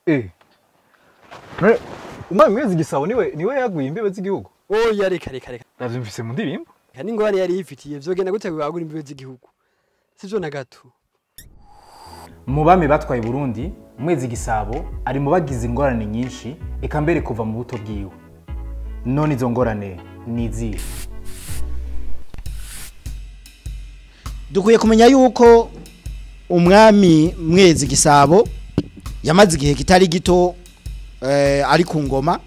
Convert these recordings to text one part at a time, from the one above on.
Eh. None umwami Mwezi Gisabo niwe yaguye imbibe z'igihugu? Oya, reka reka reka. Navyumvise mu ndirimbo. Reka, n'ingorane yari yifitiye vyogenda gute wagura imbibe z'igihugu? Sivyo na gato. Mu bami batwaye Burundi, Mwezi Gisabo ari mu bagize ingorane nyinshi, eka mbere kuva mu buto bwiwe. None izo ngorane ni izihe? Dukwiye kumenya yuko umwami Mwezi Gisabo yamaze igihe kitari gito ari ku ngoma,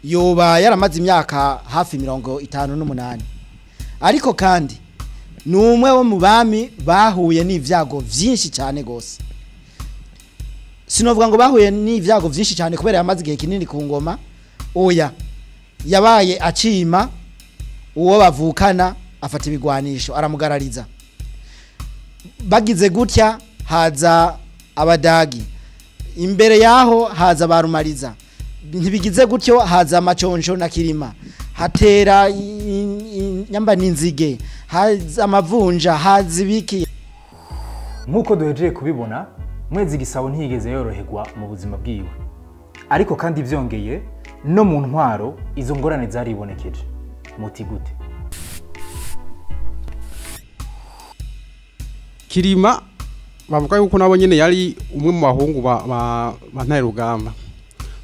yoba yaramaze imyaka hafi 58, ariko kandi ni umwe wo mu bami bahuye n'ivyago vyinshi cyane gose. Sinovuga ngo bahuye n'ivyago vyinshi cyane kubera yamaze igihe kinini ku ngoma, oya, yabaye acima uwo bavukana afata ibigwanisho aramugarariza. Bagize gutya haza abadagi, imbere yaho haza barumariza, ntibigize gutyo haza amaconco na Kirima, hatera nyamba n'inzige, haza amavunja, haza ibiki. Nk'uko duhejeye kubibona, Mwezi Gisabo ntiyigeze yoroherwa mu buzima bwiwe, ariko kandi vyongeye no mu ntwaro izo ngorane zaribonekeje. Muti gute? Kirima bavuga yuko nabo nyene yari umwe mu bahungu ba Ntare Rugamba.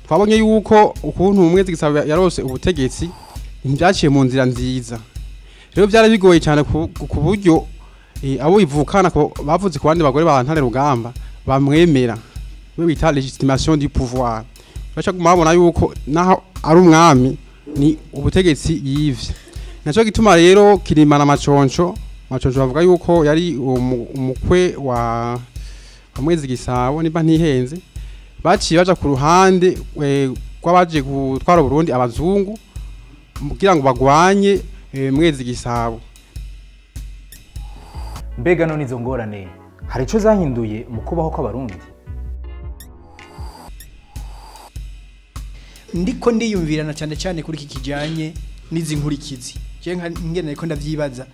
Twabonye yuko ukuntu Mwezi Gisabo yarose ubutegetsi ntibyaciye mu nzira nziza. Rero byari bigoye cyane ku buryo abo ivukana ko bavuze ku bandi bagore ba Ntare Rugamba bamwemera, we bita légitimation du pouvoir. Bacha kumabona yuko naho ari umwami ni ubutegetsi yivye. Naco gituma rero Kirima na Maconco, Maconco bavuga yuko yari umukwe wa Mwezi Gisabo niba ntihenze, baciye baja ku ruhande rw'abaje gutwara Burundi abazungu kugira ngo bagwanye Mwezi Gisabo. Mbega none izo ngorane hari ico zahinduye mu kubaho kw'abarundi? Ndiko ndiyumvirana cyane cyane kuri iki kijanye n'izi nkurikizi. Je ngene ko ndavyibaza.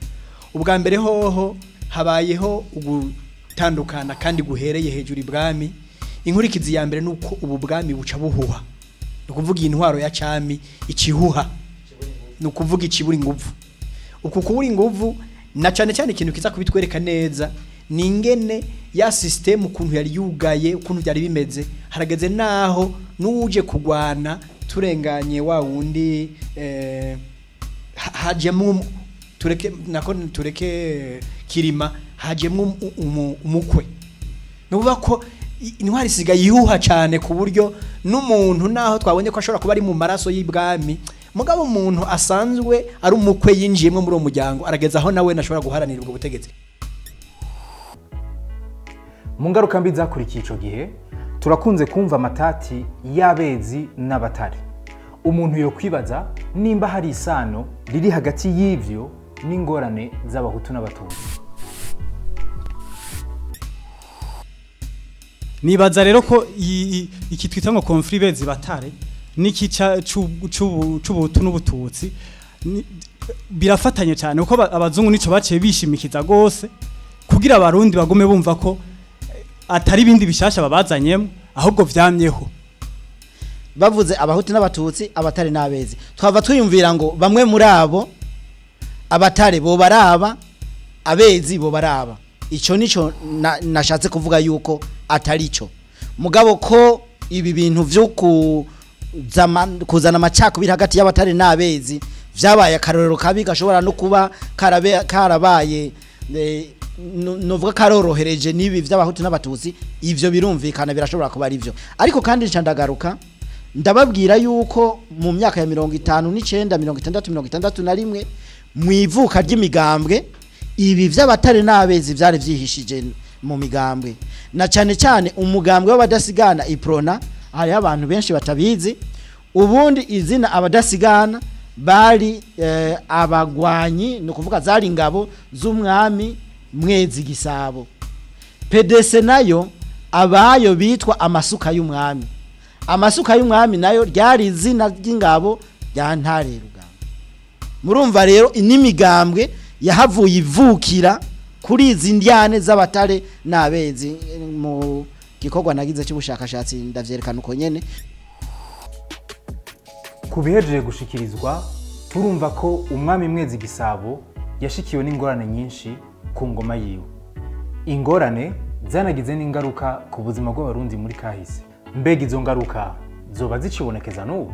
Ubwa mbere hoho habayeho ugutandukana kandi guhereye hejuru ibwami. Inkurikizi ya mbere nuko ubu bwami buca buhuha. Nukuvuga intwaro ya cami ikihuha. Nukuvuga ikibura inguvu. Uku kubura inguvu na cyane cyane ikintu kiza kubitwereka neza ni ingene ya system ukuntu yari yugaye, ukuntu byari bimeze. Harageze naho nuje kugwana turenganye wa wundi hajemwo tureke nako tureke Kirima, hajemwo umukwe. Nuvuga ko intwari isigaye ihuha cyane ku buryo n'umuntu naho twabonye ko ashobora kuba ari mu maraso y'ibwami, mugabo umuntu asanzwe ari umukwe yinjiyemwo muri uwo muryango arageza aho nawe nashobora guharanira ubwo butegetsi. Mu ngaruka mbi zakurikiye ico gihe, turakunze kumva amatati y'abezi n'abatare. Umuntu yo kwibaza nimba hari isano riri hagati y'ivyo n'ingorane z'abahutu n'abatutsi. Nibaza rero ko iki twita ngo conflit bezi batare niki c'ubuhutu n'ubututsi birafatanye cyane, kuko abazungu nico baciye bishimikiza gose kugira abarundi bagume bumva ko atari ibindi bishasha babazanyemo ahubwo vyamyeho. Bavuze abahutu n'abatutsi, abatare n'abezi, twava twiyumvira ngo bamwe muri abo abatare bo baraba, abezi bo baraba. Ico nico nashatse kuvuga yuko atari cyo. Mugabo ko ibi bintu vyo kuzana amacakubiri hagati y'abatare n'abezi vyabaye akarorero kabi gashobora no kuba karabaye novuga karorohereje nibi vy'abahutu n'abatutsi, ivyo birumvikana birashobora kuba ari byo. Ariko kandi nca ndagaruka ndababwira yuko mu myaka ya 59, 60, 61 mu ivuka ry'imigambwe ibi vy'abatare n'abezi vyari vyihishije mu migambwe, na cyane cyane umugambwe w'abadasigana Iprona. Hari abantu benshi batabizi, ubundi izina abadasigana bari abagwanyi, no kuvuga zari ingabo z'umwami Mwezi Gisabo. PDC nayo abayo bitwa amasuka y'umwami. Amasuka y'umwami nayo ryari izina ry'ingabo rya Ntare Rugamba. Murumva rero inimigambwe yahavuye ivukira kuri izi ndyane z'abatare n'abezi mu Gikorwa nagize cy'ubushakashatsi ndavyerekana uko nyene. Ku bihejeje gushikirizwa, turumva ko umwami Mwezi Gisabo yashikiwe n'ingorane nyinshi ku ngoma yiwe, ingorane zanagize n'ingaruka ku buzima bw'Abarundi muri kahise. Mbega izo ngaruka zoba zicibonekeza n'ubu?